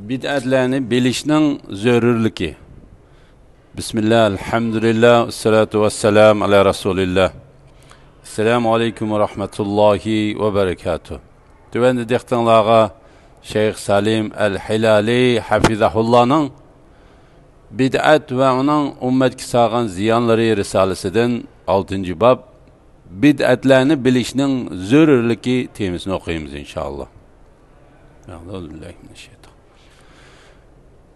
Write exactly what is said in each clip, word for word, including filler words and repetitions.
بىدئەتلەرنى بىلىشنىڭ زۆرۈرلۈكى. بىسمىللا، ئەلھەمدۇلىللا، ۋەسسالاتۇ ۋەسسالامۇ ئەلا رەسۇلىللا. ئەسسالامۇ ئەلەيكۇم ۋە رەھمەتۇللاھى ۋە بەرىكاتۇھ. تۆۋەندە دىققىتىڭلارغا شەيخ سالىم ئەل ھىلالى ھەفىزەھۇللانىڭ بىدئەت ۋە ئۇنىڭ ئۈممەتكە سالغان زىيانلىرى رىسالىسىدىن ئالتىنچى باب، بىدئەتلەرنى بىلىشنىڭ زۆرۈرلۈكى تېمىسىنى ئوقۇيمىز، ئىنشائاللا.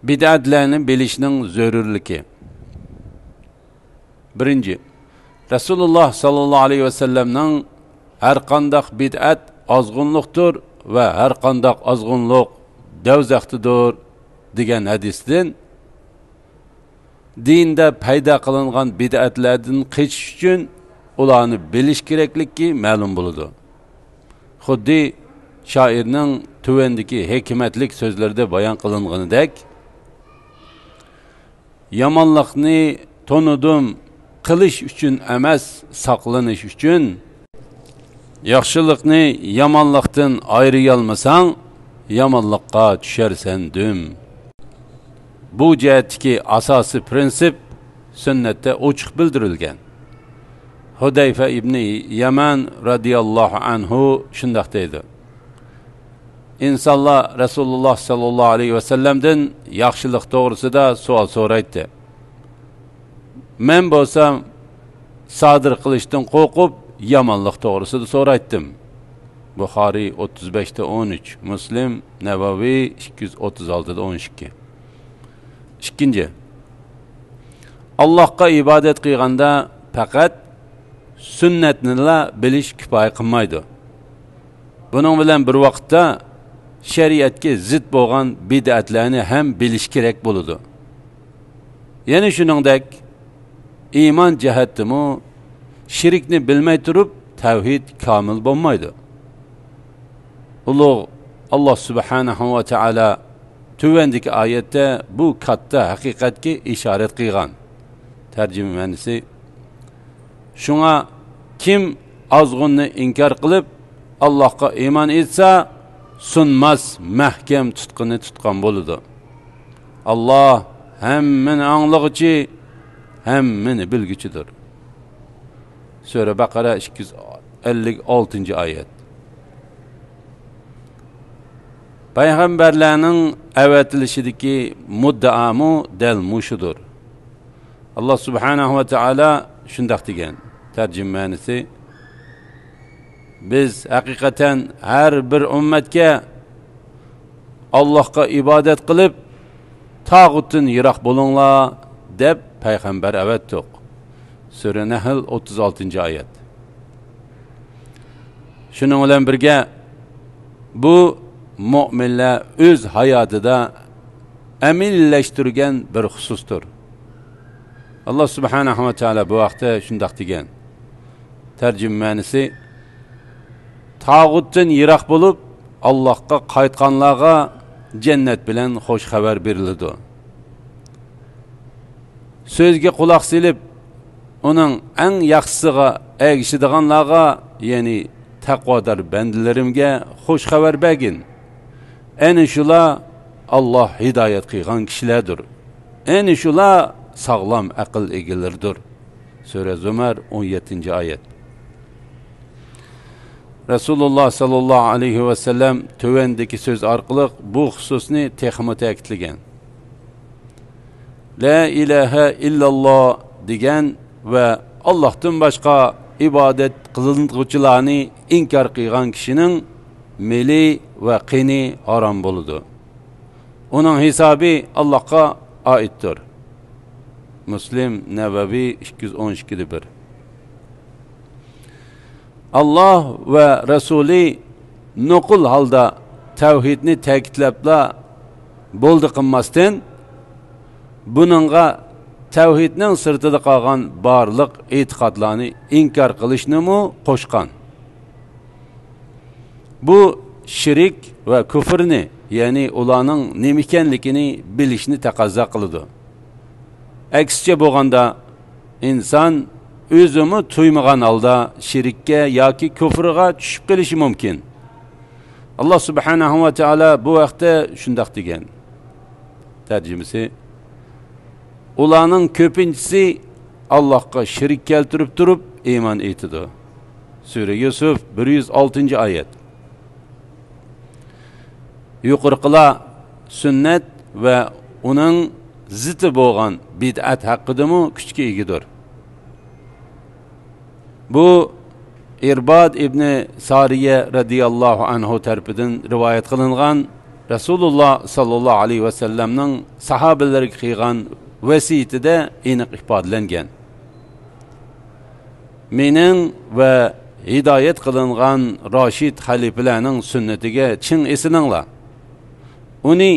بىدئەتلەرنى بىلىشنىڭ زۆرۈرلۈكى. بىرىنچى، رەسۇلۇللا ساللاللاھۇ ئەلەيھى ۋەسەللەمنىڭ «ھەرقانداق بىدئەت ئازغۇنلۇقتۇر ۋە ھەرقانداق ئازغۇنلۇق دوزاختىدۇر» دېگەن ھەدىسىدىن، دىندا پەيدا قىلىنغان بىدئەتلەردىن قېچىش ئۈچۈن ئۇلارنى بىلىش كېرەكلىكى مەلۇم بولىدۇ. خۇددى شائىرنىڭ تۆۋەندىكى ھېكمەتلىك سۆزلىرىدە بايان قىلىنغىنىدەك، يامانلىقنى تونۇدۇم، قىلىش ئۈچۈن ئەمەس، ساقلىنىش ئۈچۈن. ياخشىلىقنى يامانلىقتىن ئايرىيالمىساڭ، يامانلىققا چۈشەرسەن دۈم. بۇ جەھەتتىكى ئاساسىي پىرىنسىپ سۈننەتتە ئوچۇق بىلدۈرۈلگەن. ھۇدەيفە ئىبنى يەمان رەزىياللاھۇ ئەنھۇ شۇنداق دەيدۇ: ئىنسانلار رەسۇلۇللا ساللاللاھۇ ئەلەيھى ۋەسەللەمدىن ياخشىلىق توغرىسىدا سوئال سورايتتى. مەن بولسام سادىر قىلىشتىن قورقۇپ، يامانلىق توغرىسىدا سورايتتىم. بۇخارىي ئوتتۇز بەشتە ئون ئۈچ، مۇسلىم، نەۋەۋى ئىككى يۈز ئوتتۇز ئالتىدا ئون ئىككى. ئىككىنچى، ئاللاھقا ئىبادەت قىلغاندا پەقەت سۈننەتنىلا بىلىش كۇپايە قىلمايدۇ. بۇنىڭ بىلەن بىر ۋاقىتتا شەرىئەتكە زىت بولغان بىدئەتلەرنى ھەم بىلىش كېرەك بولىدۇ. يەنە شۇنىڭدەك، ئىمان جەھەتتىمۇ شىركنى بىلمەي تۇرۇپ تەۋھىد كامىل بولمايدۇ. ئۇلۇغ ئاللاھ سۇبھانەھۇ ۋە تائالا تۆۋەندىكى ئايەتتە بۇ كاتتا ھەقىقەتكە ئىشارەت قىلغان. تەرجىمە مەنىسى: شۇڭا كىم ئازغۇننى ئىنكار قىلىپ، ئاللاھقا ئىمان ئېيتسا، سۇنماس مەھكەم تۇتقىنى تۇتقان بولىدۇ. ئاللاھ ھەممىنى ئاڭلىغۇچى، ھەممىنى بىلگۈچىدۇر. سۈرە بەقەرە ئىككى يۈز ئەللىك ئالتىنچى ئايەت. پەيغەمبەرلەرنىڭ ئەۋەتىلىشىدىكى مۇددىئامۇ دەل مۇشۇدۇر. ئاللاھ سۇبھانەھۇ ۋە تائالا شۇنداق دېگەن. تەرجىمە مەنىسى: بىز ھەقىقەتەن ھەر بىر ئۈممەتكە «ئاللاھقا ئىبادەت قىلىپ، تاغۇتتىن يىراق بولۇڭلار» دەپ پەيغەمبەر ئەۋەتتۇق. سۈرە نەھل، ئوتتۇز ئالتىنچى ئايەت. شۇنىڭ بىلەن بىرگە، بۇ مۆمىنلەر ئۆز ھاياتىدا ئەمەلىيلەشتۈرگەن بىر خۇسۇستۇر. ئاللاھ سۇبھانەھۇ ۋە تائالا بۇ ھەقتە شۇنداق دېگەن. تەرجىمە مەنىسى: تاغۇتتىن يىراق بولۇپ، ئاللاھقا قايتقانلارغا جەننەت بىلەن خۇش خەۋەر بېرىلىدۇ. سۆزگە قۇلاق سېلىپ، ئۇنىڭ ئەڭ ياخشىسىغا ئەگىشىدىغانلارغا، يەنى تەقۋادار بەندىلىرىمگە خۇش خەۋەر بەرگىن. ئەنە شۇلار ئاللاھ ھىدايەت قىلغان كىشىلەردۇر. ئەنە شۇلار ساغلام ئەقىل ئىگىلىرىدۇر. سۈرە زۇمەر، ئون يەتتىنچى ئايەت. رەسۇلۇللا ساللاللاھۇ ئەلەيھى ۋەسەللەم تۆۋەندىكى سۆز ئارقىلىق بۇ خۇسۇسنى تېخىمۇ تەكىتلىگەن. «لا ئىلاھە ئىللاللا» دېگەن ۋە ئاللاھتىن باشقا ئىبادەت قىلىنغۇچىلارنى ئىنكار قىلغان كىشىنىڭ مېلى ۋە قېنى ھارام بولىدۇ. ئۇنىڭ ھېسابى ئاللاھقا ئائىتتۇر. مۇسلىم، نەۋەۋى، ئىككى يۈز ئون ئىككىدە بىر. ئاللاھ ۋە رەسۇلى نوقۇل ھالدا تەۋھىدنى تەكىتلەپلا بولدى قىلماستىن، بۇنىڭغا تەۋھىدنىڭ سىرتىدا قالغان بارلىق ئېتىقادلارنى ئىنكار قىلىشنىمۇ قوشقان. بۇ شىرك ۋە كۇفرنى، يەنى ئۇلارنىڭ نېمە ئىكەنلىكىنى بىلىشنى تەقەززا قىلىدۇ. ئەكسىچە بولغاندا، ئىنسان ئۆزىمۇ تۇيمىغان ھالدا شىرككە ياكى كۇفرغا چۈشۈپ قېلىشى مۇمكىن. ئاللاھ سۇبھانەھۇ ۋە تائالا بۇ ھەقتە شۇنداق دېگەن. تەرجىمىسى: ئۇلارنىڭ كۆپىنچىسى ئاللاھقا شېرىك كەلتۈرۈپ تۇرۇپ ئىمان ئېيتىدۇ. سۈرە يۈسۈف، بىر يۈز ئالتىنچى ئايەت. يۇقىرىقىلار سۈننەت ۋە ئۇنىڭ زىتى بولغان بىدئەت ھەققىدىمۇ كۈچكە ئىگىدۇر. بۇ ئىرباد ئىبنى سارىيە رەزىياللاھۇ ئەنھۇ تەرىپىدىن رىۋايەت قىلىنغان رەسۇلۇللا ساللاللاھۇ ئەلەيھى ۋەسەللەمنىڭ ساھابىلىرىگە قىلغان ۋەسىيىتىدە ئېنىق ئىپادىلەنگەن: مېنىڭ ۋە ھىدايەت قىلىنغان راشىد خەلىپىلەرنىڭ سۈننىتىگە چىڭ ئېسىلىڭلار. ئۇنى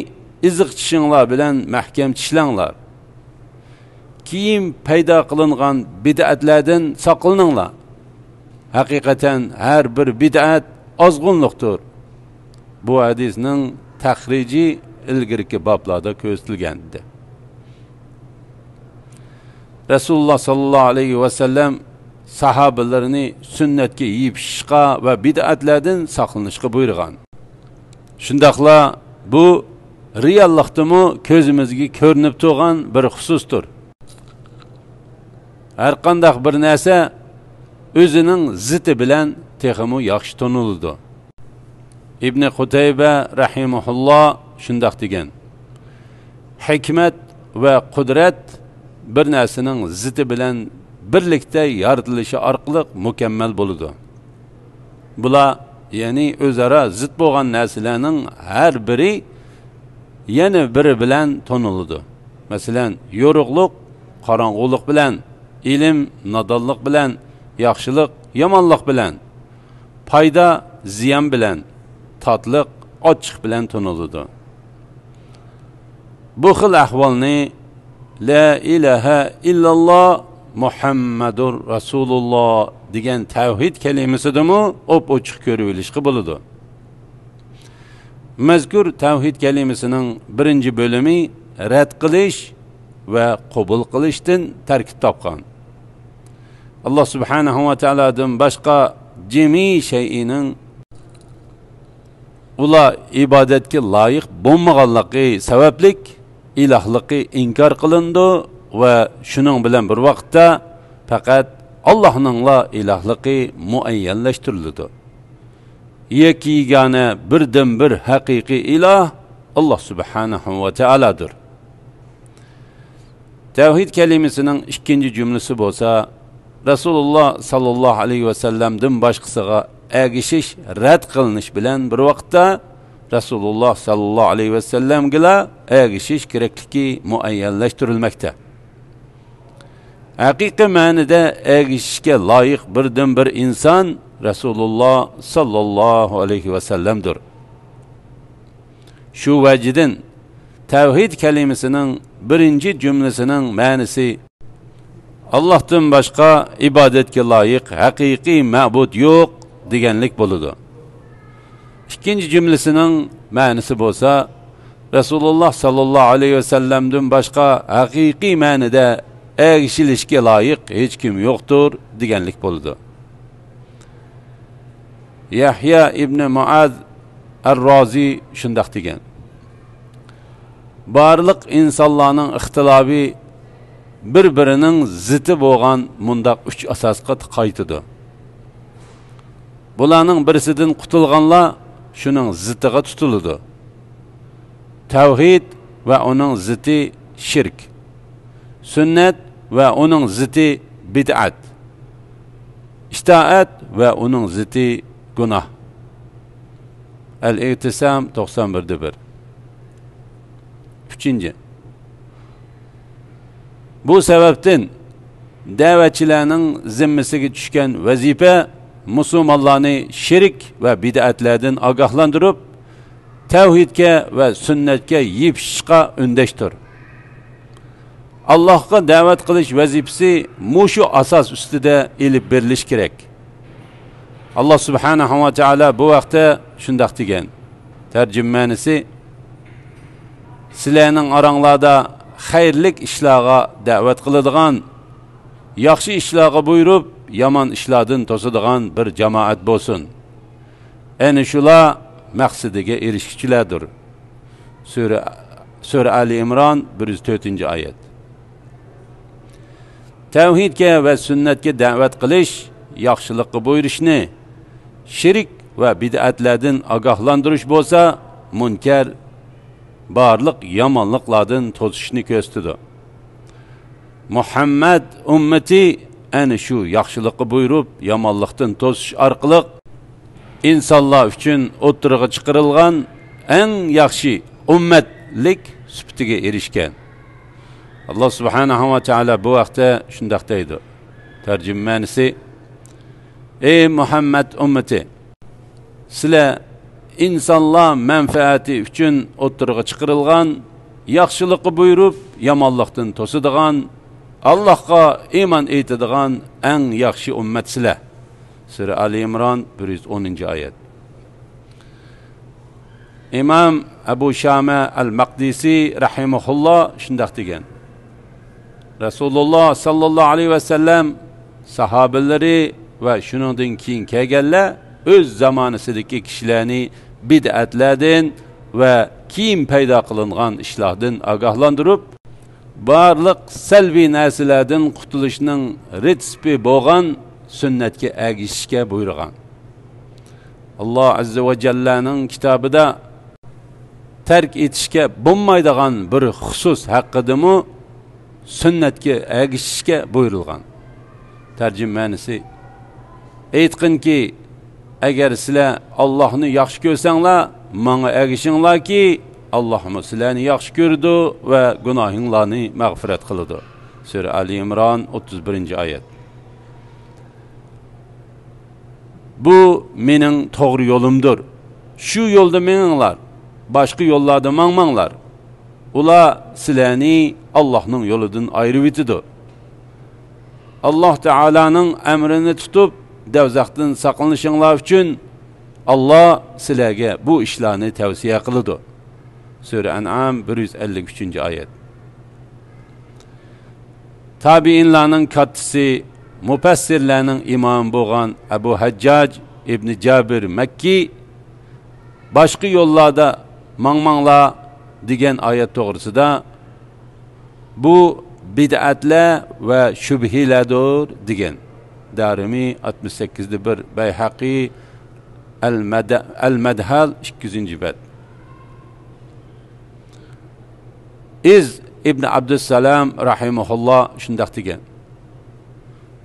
ئېزىق چىشىڭلار بىلەن مەھكەم چىشلەڭلار. كېيىن پەيدا قىلىنغان بىدئەتلەردىن ساقلىنىڭلار. ھەقىقەتەن ھەر بىر بىدئەت ئازغۇنلۇقتۇر. بۇ ھەدىسنىڭ تەخرىجى ئىلگىرىكى بابلاردا كۆرسىتىلگەن ئىدى. رەسۇلۇللا ساللاللاھۇ ئەلەيھى ۋەسەللەم ساھابىلىرىنى سۈننەتكە يېپىشىشقا ۋە بىدئەتلەردىن ساقلىنىشقا بۇيرۇغان. شۇنداقلا بۇ رېئاللىقتىمۇ كۆزىمىزگە كۆرۈنۈپ تۇرغان بىر خۇسۇستۇر. ھەرقانداق بىر نەرسە ئۆزىنىڭ زىتى بىلەن تېخىمۇ ياخشى تونۇلىدۇ. ئىبنى قۇتەيبە رەھىمەھۇللا شۇنداق دېگەن: ھېكمەت ۋە قۇدرەت بىر نەرسىنىڭ زىتى بىلەن بىرلىكتە يارىتىلىشى ئارقىلىق مۇكەممەل بولىدۇ. بۇلار، يەنى ئۆزئارا زىت بولغان نەرسىلەرنىڭ ھەر بىرى يەنە بىرى بىلەن تونۇلىدۇ. مەسىلەن، يورۇقلۇق قاراڭغۇلۇق بىلەن، ئىلىم نادانلىق بىلەن، ياخشىلىق يامانلىق بىلەن، پايدا زىيان بىلەن، تاتلىق ئاچچىق بىلەن تونۇلىدۇ. بۇ خىل ئەھۋالنى لا ئىلاھە ئىللاللا مۇھەممەدۇر رەسۇلۇللا دېگەن تەۋھىد كەلىمىسىدىمۇ ئوپئوچۇق كۆرۈۋېلىشقا بولىدۇ. مەزكۇر تەۋھىد كەلىمىسىنىڭ بىرىنچى بۆلۈمى رەت قىلىش ۋە قوبۇل قىلىشتىن تەركىب تاپقان. ئاللا سۇبھانەھۇ ۋە تائالادىن باشقا جىمى شەيئىنىڭ ئۇلار ئىبادەتكە لايىق بولمىغانلىقى سەۋەبلىك ئىلاھلىقى ئىنكار قىلىنىدۇ ۋە شۇنىڭ بىلەن بىر ۋاقىتتا پەقەت ئاللاھنىڭلا ئىلاھلىقى مۇئەييەنلەشتۈرۈلىدۇ. يەككە يېگانە بىردىنبىر ھەقىقىي ئىلاھ ئاللا سۇبھانەھۇ ۋە تائالادۇر. تەۋھىد كەلىمىسىنىڭ ئىككىنچى جۈملىسى بولسا، رەسۇلۇللا ساللاللاھۇ ئەلەيھى ۋەسەللەمدىن باشقىسىغا ئەگىشىش رەت قىلىنىش بىلەن بىر ۋاقىتتا، رەسۇلۇللا ساللاللاھۇ ئەلەيھى ۋەسەللەمگىلا ئەگىشىش كېرەكلىكى مۇئەييەنلەشتۈرۈلمەكتە. ھەقىقىي مەنىدە ئەگىشىشكە لايىق بىردىنبىر ئىنسان رەسۇلۇللا ساللاللاھۇ ئەلەيھى ۋەسەللەمدۇر. شۇ ۋەجىدىن، تەۋھىد كەلىمىسىنىڭ بىرىنچى جۈملىسىنىڭ مەنىسى، ئاللاھتىن باشقا ئىبادەتكە لايىق ھەقىقىي مەبۇد يوق، دېگەنلىك بولىدۇ. ئىككىنچى جۈملىسىنىڭ مەنىسى بولسا، رەسۇلۇللا ساللاللاھۇ ئەلەيھى ۋەسەللەمدىن باشقا ھەقىقىي مەنىدە ئەگىشىلىشكە لايىق ھېچكىم يوقتۇر، دېگەنلىك بولىدۇ. يەھيا ئىبنى مۇئاز ئەر-رازى شۇنداق دېگەن: بارلىق ئىنسانلارنىڭ ئىختىلاپى بىر-بىرىنىڭ زىتى بولغان مۇنداق ئۈچ ئاساسقا قايتىدۇ. بۇلارنىڭ بىرسىدىن قۇتۇلغانلار شۇنىڭ زىتىغا تۇتۇلىدۇ. تەۋھىد ۋە ئۇنىڭ زىتى شىرك. سۈننەت ۋە ئۇنىڭ زىتى بىدئەت. ئىتائەت ۋە ئۇنىڭ زىتى گۇناھ. ئەل-ئېتىسام توقسان بىردە بىر. ئۈچىنچى، بۇ سەۋەبتىن دەۋەتچىلەرنىڭ زىممىسىگە چۈشكەن ۋەزىپە مۇسۇلمانلارنى شىرك ۋە بىدئەتلەردىن ئاگاھلاندۇرۇپ، تەۋھىدكە ۋە سۈننەتكە يېپىشىشقا ئۈندەشتۇر. ئاللاھقا دەۋەت قىلىش ۋەزىپىسى مۇشۇ ئاساس ئۈستىدە ئېلىپ بېرىلىشى كېرەك. ئاللا سۇبھانەھۇ ۋە تائالا بۇ ھەقتە شۇنداق دېگەن. تەرجىمە مەنىسى: سىلەرنىڭ ئاراڭلاردا خەيرلىك ئىشلارغا دەۋەت قىلىدىغان، ياخشى ئىشلارغا بۇيرۇپ، يامان ئىشلاردىن توسىدىغان بىر جامائەت بولسۇن. ئەنە شۇلار مەقسىتىگە ئېرىشكۈچىلەردۇر. سۈرە، سۈرە ئالى ئىمران، بىر يۈز تۆتىنچى ئايەت. تەۋھىدكە ۋە سۈننەتكە دەۋەت قىلىش ياخشىلىققا بۇيرۇشنى، شىرك ۋە بىدئەتلەردىن ئاگاھلاندۇرۇش بولسا، مۇنكەر، بارلىق يامانلىقلاردىن توسۇشنى كۆرسىتىدۇ. مۇھەممەد ئۈممىتى ئەنە شۇ ياخشىلىققا بۇيرۇپ، يامانلىقتىن توسۇش ئارقىلىق ئىنسانلار ئۈچۈن ئوتتۇرىغا چىقىرىلغان ئەڭ ياخشى ئۈممەتلىك سۈپىتىگە ئېرىشكەن. ئاللا سۇبھانەھۇ ۋە تائالا بۇ ھەقتە شۇنداق دەيدۇ. تەرجىمە مەنىسى: ئەي مۇھەممەد ئۈممىتى! سىلەر ئىنسانلار مەنپەئەتى ئۈچۈن ئوتتۇرىغا چىقىرىلغان، ياخشىلىققا بۇيرۇپ، يامانلىقتىن توسىدىغان، ئاللاھقا ئىمان ئېيتىدىغان ئەڭ ياخشى ئۈممەت سىلەر. سۈرە ئالى ئىمران، بىر يۈز ئونىنچى ئايەت. ئىمام ئەبۇ شامە ئەل مەقدىسى رەھىمەھۇللا شۇنداق دېگەن: رەسۇلۇللا ساللاللاھۇ ئەلەيھى ۋەسەللەم، ساھابىلىرى ۋە شۇنىڭدىن كېيىن كەلگەنلەر ئۆز زامانىسىدىكى كىشىلەرنى بىدئەتلەردىن ۋە كېيىن پەيدا قىلىنغان ئىشلاردىن ئاگاھلاندۇرۇپ، بارلىق سەلبىي نەرسىلەردىن قۇتۇلۇشنىڭ رېتسېپى بولغان سۈننەتكە ئەگىشىشكە بۇيرۇغان. ئاللا ئەززە ۋە جەللەنىڭ كىتابىدا تەرك ئېتىشكە بولمايدىغان بىر خۇسۇس ھەققىدىمۇ سۈننەتكە ئەگىشىشكە بۇيرۇلغان. تەرجىمە مەنىسى: ئېيتقىنكى، ئەگەر سىلەر ئاللاھنى ياخشى كۆرسەڭلار، ماڭا ئەگىشىڭلاركى، ئاللاھمۇ سىلەرنى ياخشى كۆرىدۇ ۋە گۇناھىڭلارنى مەغپىرەت قىلىدۇ. سۈرە ئالى ئىمران، ئوتتۇز بىرىنچى ئايەت. بۇ مېنىڭ توغرا يولۇمدۇر. شۇ يولدا مېڭىڭلار، باشقا يوللاردا ماڭماڭلار. ئۇلار سىلەرنى ئاللاھنىڭ يولىدىن ئايرىۋېتىدۇ. ئاللاھ تائالانىڭ ئەمرىنى تۇتۇپ، دەۋزەختىن ساقلىنىشىڭلار ئۈچۈن ئاللاھ سىلەرگە بۇ ئىشلارنى تەۋسىيە قىلىدۇ. سۈرە ئەنئام، بىر يۈز ئەللىك ئۈچىنچى ئايەت. تابىئىنلارنىڭ كاتتىسى، مۇپەسسىرلەرنىڭ ئىمامى بولغان ئەبۇ ھەججاج ئىبنى جابىر مەككى باشقا يوللاردا ماڭماڭلار دېگەن ئايەت توغرىسىدا، بۇ بىدئەتلەر ۋە شۈبھىلەردۇر دېگەن. دارىمى ئاتمىش سەككىز دە بىر، بەيھەقى ئەل مەدە-، ئەل مەدھەل، ئىككى يۈزىنچى بەت. ئىز ئىبن ئابدۇسسالام رەھىمەھۇللا شۇنداق دېگەن: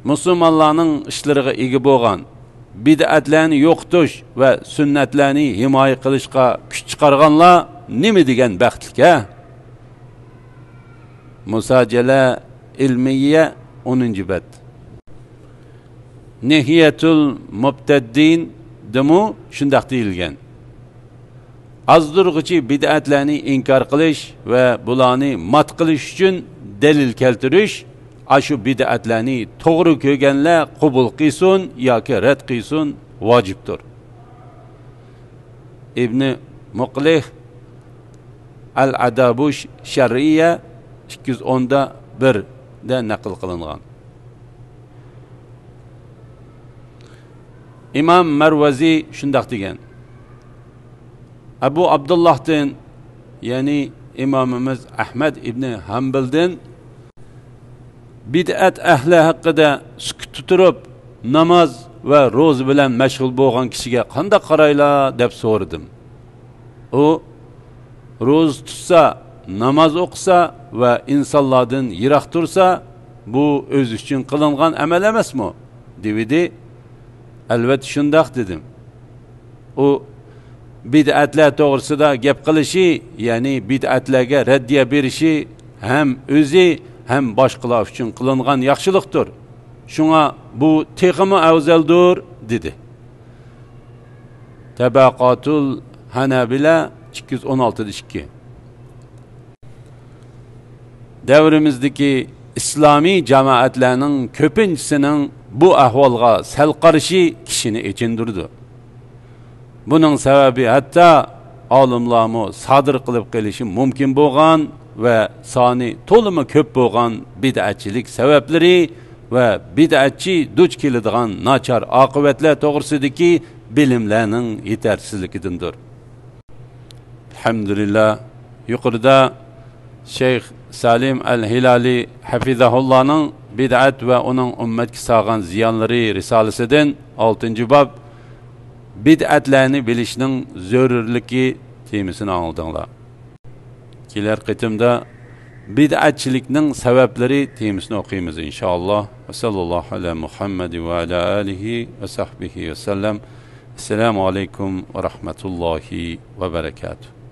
مۇسۇلمانلارنىڭ ئىشلىرىغا ئىگە بولغان، بىدئەتلەرنى يوقىتىش ۋە سۈننەتلەرنى ھىمايە قىلىشقا كۈچ چىقارغانلار نېمە دېگەن بەختلىك، ھە؟ مۇساجەلە ئىلمىيە، ئونىنچى بەت. نىھىيەتۇل مۇبتەددىندىمۇ شۇنداق دېيىلگەن: ئازدۇرغۇچى بىدئەتلەرنى ئىنكار قىلىش ۋە بۇلارنى مات قىلىش ئۈچۈن دەلىل كەلتۈرۈش، ئاشۇ بىدئەتلەرنى توغرا كۆرگەنلەر قوبۇل قىلسۇن ياكى رەت قىلسۇن، ۋاجىپتۇر. ئىبنى مۇقلىھ ئەل ئادابۇش شەرئىيە، ئىككى يۈز ئوندا بىردە نەقىل قىلىنغان. ئىمام مەرۋەزى شۇنداق دېگەن: ئەبۇ ئابدۇللاھتىن، يەنى ئىمامىمىز ئەھمەد ئىبنى ھەمبىلدىن، بىدئەت ئەھلى ھەققىدە سۈكۈتتە تۇرۇپ، ناماز ۋە روزا بىلەن مەشغۇل بولغان كىشىگە قانداق قارايلا، دەپ سورىدىم. ئۇ روزا تۇتسا، ناماز ئوقۇسا ۋە ئىنسانلاردىن يىراق تۇرسا، بۇ ئۆزى ئۈچۈن قىلىنغان ئەمەل ئەمەسمۇ؟ دېۋىدى. ئەلۋەتتە شۇنداق، دېدىم. ئۇ بىدئەتلەر توغرىسىدا گەپ قىلىشى، يەنى بىدئەتلەرگە رەددىيە بېرىشى ھەم ئۆزى، ھەم باشقىلار ئۈچۈن قىلىنغان ياخشىلىقتۇر. شۇڭا بۇ تېخىمۇ ئەۋزەلدۇر، دېدى. تەبەقاتۇل ھەنەبىلە، ئىككى يۈز ئون ئالتىدا ئىككى. دەۋرىمىزدىكى ئىسلامىي جامائەتلەرنىڭ كۆپىنچىسىنىڭ بۇ ئەھۋالغا سەل قارىشى كىشىنى ئېچىندۇرىدۇ. بۇنىڭ سەۋەبى ھەتتا ئالىملارمۇ سادىر قىلىپ قېلىشى مۇمكىن بولغان ۋە سانى تولىمۇ كۆپ بولغان بىدئەتچىلىك سەۋەبلىرى ۋە بىدئەتچى دۇچ كېلىدىغان ناچار ئاقىۋەتلەر توغرىسىدىكى بىلىملەرنىڭ يېتەرسىزلىكىدىندۇر. ئەلھەمدۇلىللا، يۇقىرىدا شەيخ سالىم ئەل ھىلالى ھەفىزەھۇللانىڭ بىدئەت ۋە ئۇنىڭ ئۈممەتكە سالغان زىيانلىرى رىسالىسىدىن ئالتىنچى باب، بىدئەتلەرنى بىلىشنىڭ زۆرۈرلۈكى تېمىسىنى ئاڭلىدىڭلار. كېلەر قېتىمدا بىدئەتچىلىكنىڭ سەۋەبلىرى تېمىسىنى ئوقۇيمىز، ئىنشائاللا. ۋە ساللاللاھۇ ئەلا مۇھەممەد ۋە ئەلا ئالىھى ۋە سەھبىھى ۋە سەللەم. ئەسسالامۇ ئەلەيكۇم ۋە رەھمەتۇللاھى ۋە بەرەكاتۇھ.